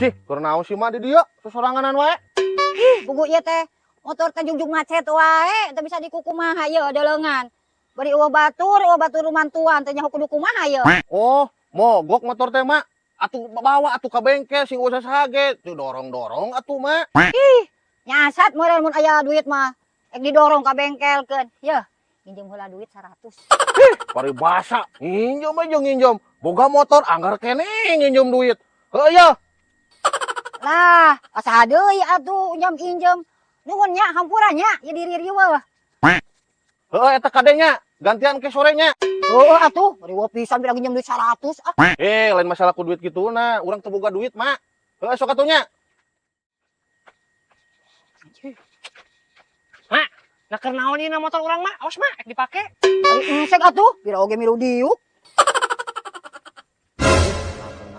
Cih, keur naon sih, Mak, di dieu? Sosoranganan wae. Puguh ieu teh motor teh jugjug macet wae, teu bisa dikukumaha ieu deuleungan. Bari euweuh batur mantuan teh nyaho kudu kumaha ieu. Oh, mogok motor teh, Mak. Atuh bawa atuh ka bengkel, sing usah sage. Tuh dorong-dorong atuh, Mak. Ih, nyasat meureun mun aya duit mah. Ek didorong ka bengkelkeun. Yeuh, nginjem heula duit 100. Paribasa, nginjem aja nginjem. Boga motor anggar keneh nginjem duit. Heuh ya. Lah, asa deui atuh injem-injem. Nuhun nya, hampura nya, ieu diri riweuh. Heuh, eta kadenya, gantian ke sorenya. Oh, atuh, riweuh pisan bila nginjem duit 100 ah. Eh, lain masalah ku duit gitu nah, urang teu boga duit, Mak. Heuh, sok atuh nya. Mak, nah keur naon ieu motor urang, Mak? Awas, Mak, ek dipake. Ari engse atuh, pira oge milu diuk.